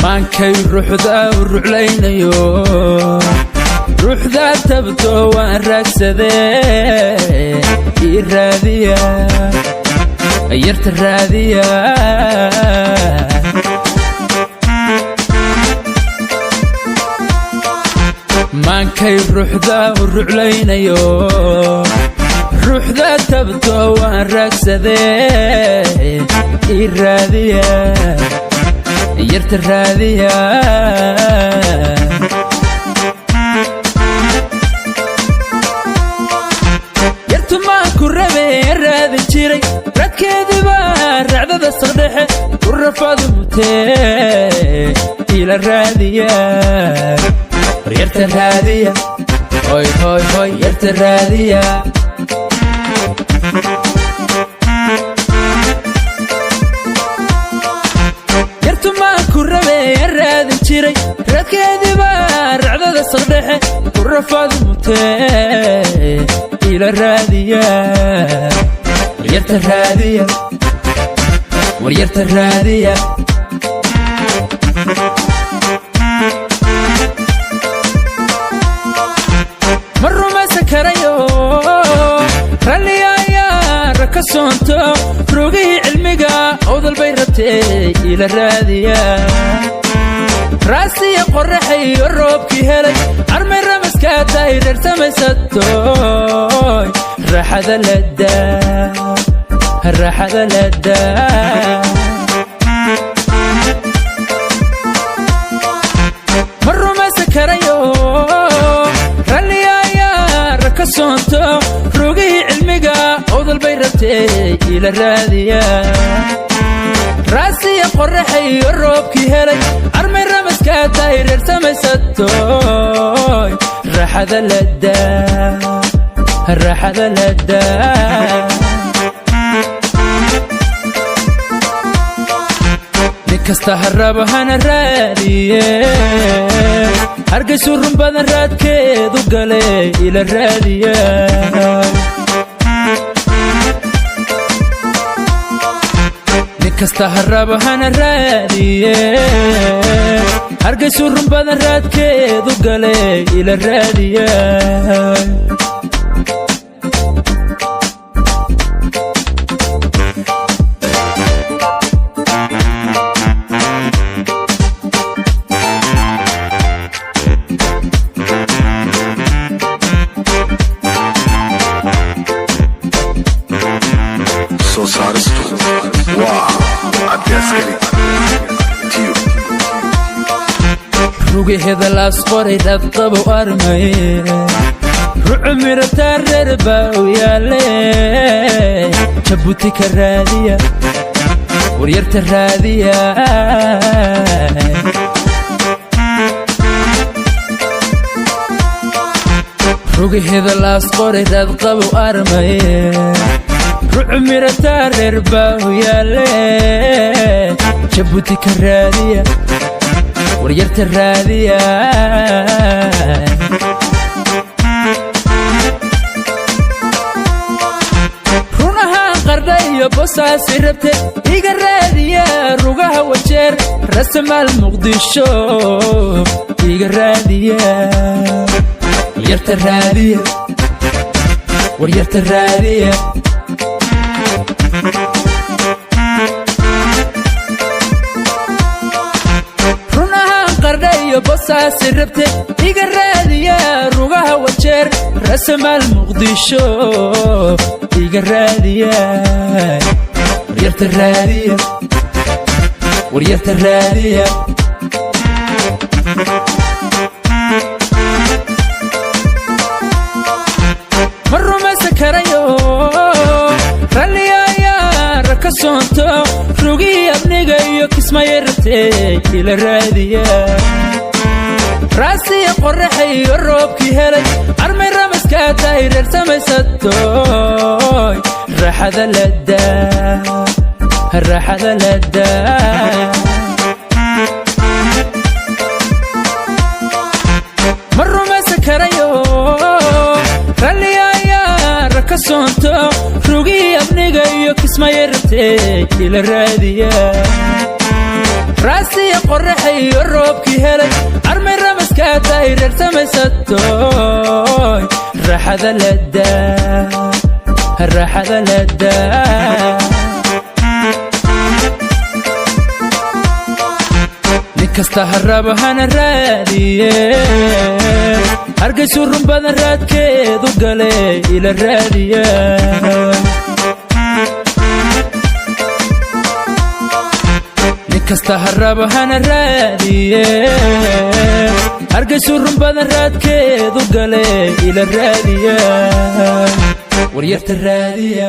Maankay ruuxda u ruclaynayo, ruuxda tabto waan raagsadee, ii raadiya yarta, raadiya. Maankay ruuxda u ruclaynayo, ruuxda tabto waan raagsadee, ii raadiya yarta, raadiya. Yartu maan ku rabee raadin jiray, radkeediiba racdada saqdhexe ku rafaadu mutee, ila raadiya war yarta, raadiya, hoy hoy hoy, yarta raadiya. Yartu maan ku rabee raadin jiray, radkeediiba racdada saqdhexe ku rafaadu mutee, ila raadiya war yarta, raadiya war yarta, raadiya. Ma rumaysan karayo ralliya ayaara ka soonto, rogihii cilmiga owdal bay rabtee, ila raadiya. Raasiya qorraxayo roobkii helay, armay ramaskaa tahay reer samaysatoy, raaxada ladaa, raaxada ladaa. Ma rumaysan karayo ralliya ayaara ka soonto, rogihii cilmiga owdal bay rabtee, ila raadiya. Raasiya qorraxayo roobkii helay, armay ramaskaa tahay reer samaysatoy, raaxada ladaa, raaxada ladaa. Nin kasta ha rabo hana raadiye, hargaysu run badan raadkeedu gale, ila raadiya. Nin kasta ha rabo hana raadiye, hargaysu run badan raadkeedu gale, ila raadiya. Soo saaristu waa Cabdi Askari Tiyo. Rugaheeda laas qoray radqabo armay, rucu mirataa reer baa u yaale, Jabuuti ka raadiya waryarta, raadiya. Rugaheeda laas qoray radqabo armay, rucu mirataa reer baa u yaale, Jabuuti ka raadiya waryarta, raadiya. Run ahaan qardha iyo bosaasi rabte, iga raadiya rugaha wajeer, rasamaal Muqdisho iga raadiya waryarta, raadiya waryarta, raadiya. Run ahaan qardha iyo bosaasi rabte, iga raadiya rugaha wajeer, rasamaal Muqdisho iga raadiya waryarta, raadiya waryarta, raadiya. Ma rumaysan karayo ralliya ayaara ka soonto, rugihii abniga iyo kismaya rabtee, ila raadiya. Raasiya qorraxayo roobkii helay, armay ramaskaa tahay reer samaysatoy, raaxada ladaa, raaxada ladaa. Ma rumaysan karayo ralliya ayaara ka soonto, rugihii abniga iyo kismaya rabtee, ila raadiya. Raasiya qorraxay iyo roobkii helay, armay ramaskaa tahay reer samaysatoy. Raaxada ladaa, raaxada ladaa. Nin kasta ha rabo hana raadiye, Hargaysu run badan raadkeedu gale, ila raadiya. Nin kasta ha rabo hana raadiye, Hargaysu run badan raadkeedu gale, ila raadiya. Waryarta raadiya.